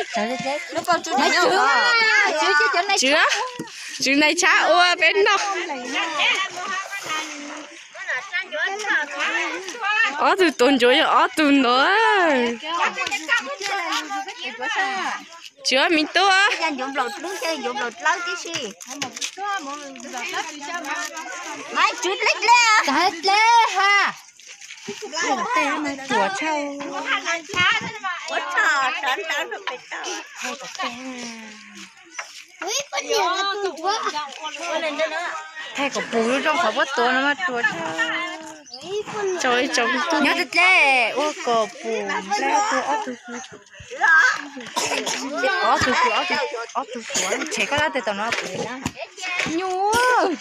Tswv, tswv nais tshab ua peb noj. Ob tug tuav ncuav yog ob tug ntawd. Tswv me tub. Ua tshaj. Thaij kom pum lub rooj qhov puab tuav no mas tua tso ib tsoom tub nyob dleb ua kom pum dleb tua ob tug kwv, ob tug kwv, ob tug tuav tshem koj dab tes tom no. Nyuj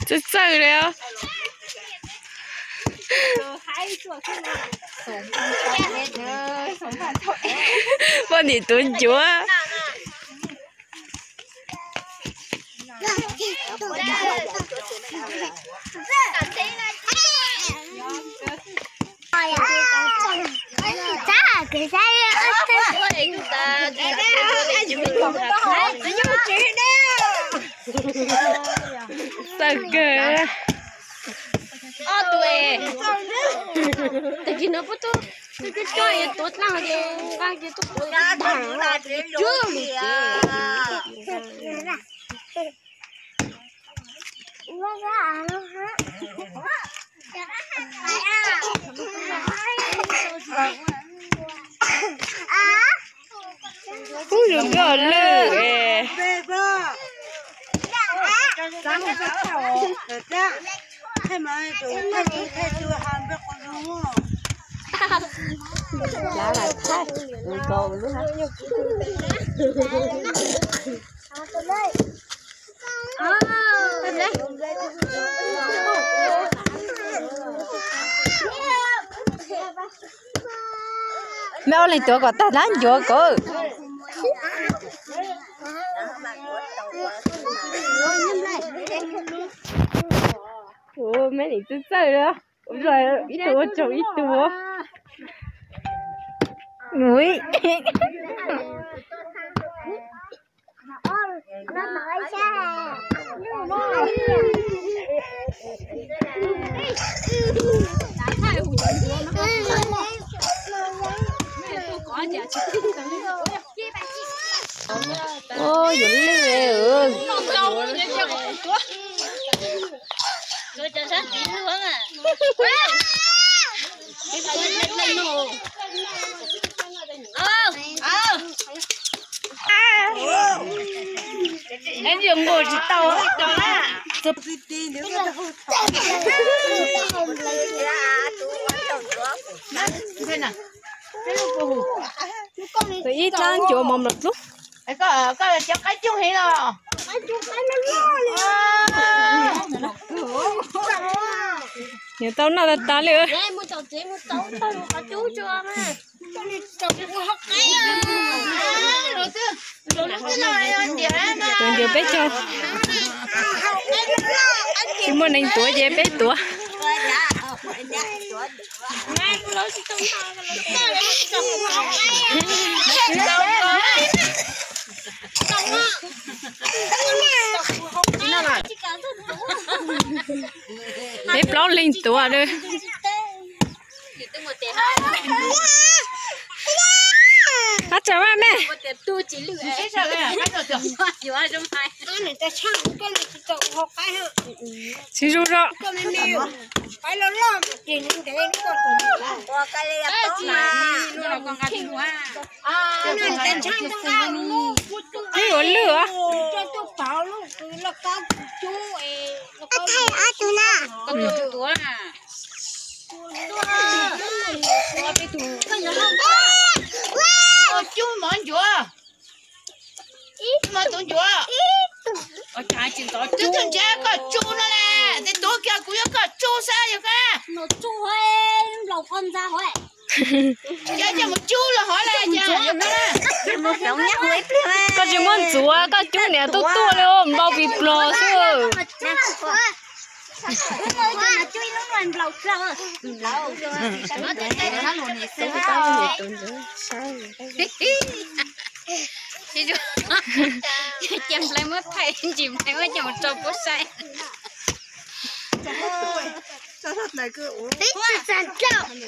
txawj txawj li. Poj niam tuav ncuav. Txawj kawg. Ob tug, tag kis no puab tub, tub coj coj tuav dlaab ces nqa kiag tuaj tuav. Ub, yus twb lwj es. Mej ob leeg tuav kom tag dlaab ncuav kawg. Mej nim txawj txawj li, ib tug ua tsaug ib tug. Ua yuav lwj. Nqus tsis tau. Ib dlaab ncuav mov nplawm dlub. Koj cov qaib coob heev los. Nws tau noj tag tag li. Tuav ncuav peb caug. Tsis muaj neeg tuav ces peb tuav. Peb plaub leeg tuav. Ab, tsaug maj mej. Tsis zoo zoo. Twb yuav lwj os. Cub mov ncuav. Mov tuav ncuav. Twb tuaj nrhiav koj tsu no las, tes tuav kiag kuv yuav koj tsu xwb yog koj. Cov coj mus cub los hov las. Koj tsis muab ntxuav, koj cub niam tuaj tuaj li npau pis plos xwb. Ces nplai muab thaij, ntsis nplai muab coj mus rau puab saib. Peb tsis txav dlauj.